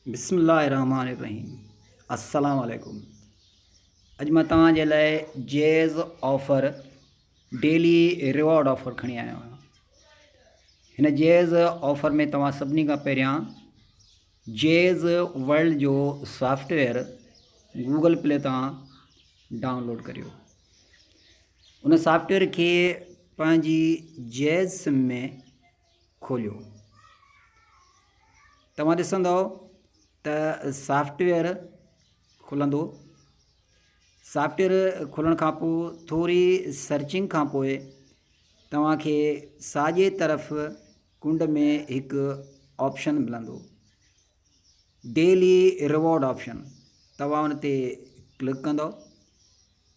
بسم الله الرحمن الرحيم السلام عليڪم اڄ مان توهان جي لاء Jazz offer daily reward offer کڻي آيو آهيان هن جيز آفر ۾ توهان سڀني کان پهريان جيز ورلڊ جو سافٽويئر گوگل پلي تان ڊائونلوڊ ڪريو ان سافٽويئر کي پنهنجي جيز سم ۾ کوليو. توهان ڏسندؤ ته سافٽويئر کلندو. سافٽويئر کلڻ کان پوء ٿوري سرچنگ کان پوء توهان کي ساڄي طرف ڪنڊ ۾ هڪ آپشن ملندو ڊيلي ريوارڊ آپشن توهان ان تي ڪلڪ ڪندؤ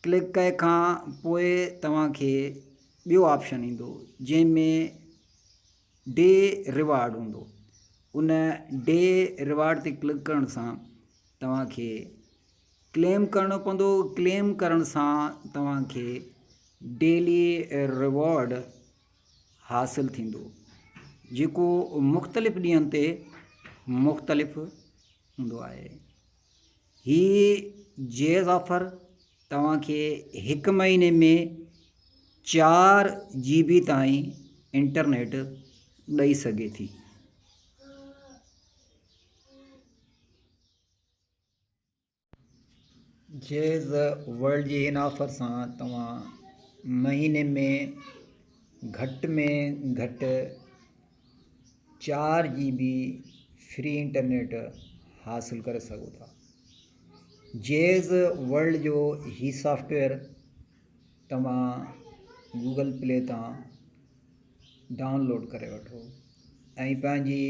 ڪلڪ ڪئي کان پوء توهان کي ٻيو آپشن ايندو جنهن ۾ ڊي ريوارڊ هوندو ان ڊي ريوارڊ تي ڪلڪ ڪرڻ سان توهان کي ڪليم ڪرڻو پوندو ڪليم ڪرڻ سان توهان کي ڊيلي ريوارڊ حاصل ٿيندو جيڪو مختلف ڏينهن تي مختلف هوندو آهي هي جيز آفر توهان کي هڪ مهيني ۾ چار جي بي تائين انٽرنيٽ ڏئي سگهي ٿي. جيز ورلڊ جي هن آفر سان توهان مهيني ۾ گهٽ ۾ گهٽ چار جي بي فري انٽرنيٽ حاصل ڪري سگهو ٿا. جيز ورلڊ جو هي سافٽويئر توهان گوگل پلي تان ڊائونلوڊ ڪري وٺو ۽ پنهنجي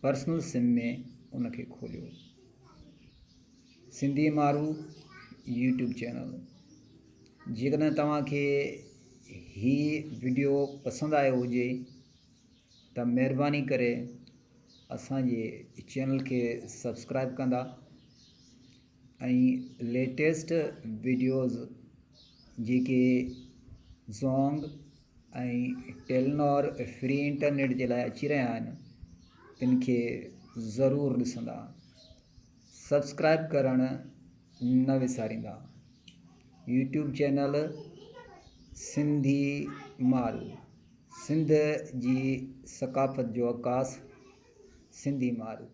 پرسنل سم ۾ ان کي کوليو. سنڌي مارو يوٽيوب چينل جيڪڏهن توهان کي هي وڊيو پسند آيو هجي ته مهرباني ڪري اسان جي چينل کي سبسڪرائب ڪندا ۽ ليٽيسٽ وڊيوز جيڪي زونگ ۽ ٽيلنور فري انٽرنيٽ جي لاء اچي رهيا آهن تن کي ضرور ڏسندا سبسڪرائب ڪرڻ نه وساريندا يوٽيوب چينل سنڌي مارو سنڌ جي ثقافت جو عڪاس سنڌي مارو.